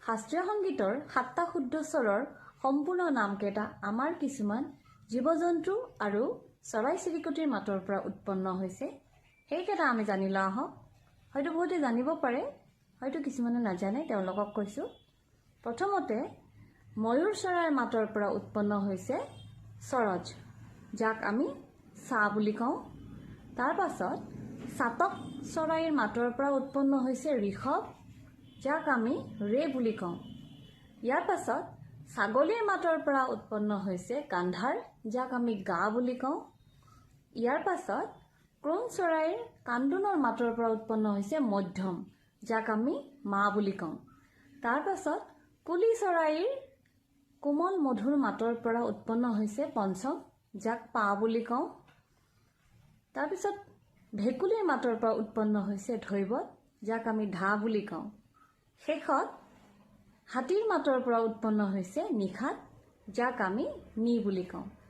শাস্ত্ৰীয় সংগীতৰ সাতটা শুদ্ধ স্বৰৰ সম্পূৰ্ণ নামকেইটা আমাৰ কিছুমান জীৱ জন্তু আৰু চৰাই চিৰিকটিৰ মাতৰ পৰা উৎপন্ন হৈছে। সেইকেইটা আমি জানি লওঁ আহক। হয়তো বহুতে জানিব পাৰে, হয়তো কিছুমানে নাজানে, তেওঁলোকক কৈছোঁ। প্ৰথমতে ময়ূৰ চৰাইৰ মাতৰ পৰা উৎপন্ন হৈছে সৰজ, যাক আমি চা বুলি কওঁ। তাৰ পাছত চাতক চৰাইৰ মাতৰ পৰা উৎপন্ন হৈছে ঋষভ, যাক আমি ৰে বুলি কওঁ। ইয়াৰ পাছত ছাগলীৰ মাতৰ পৰা উৎপন্ন হৈছে গান্ধাৰ, যাক আমি গা বুলি কওঁ। ইয়াৰ পাছত ক্ৰোণ চৰাইৰ কান্দোনৰ মাতৰ পৰা উৎপন্ন হৈছে মধ্যম, যাক আমি মা বুলি কওঁ। তাৰ পাছত কুলি চৰাইৰ কোমল মধুৰ মাতৰ পৰা উৎপন্ন হৈছে পঞ্চম, যাক পা বুলি কওঁ। তাৰপিছত ভেকুলীৰ মাতৰ পৰা উৎপন্ন হৈছে ধৈৱত, যাক আমি ধা বুলি কওঁ। শেষত হাতীৰ মাতৰ পৰা উৎপন্ন হৈছে নিষাদ, যাক আমি নি বুলি কওঁ।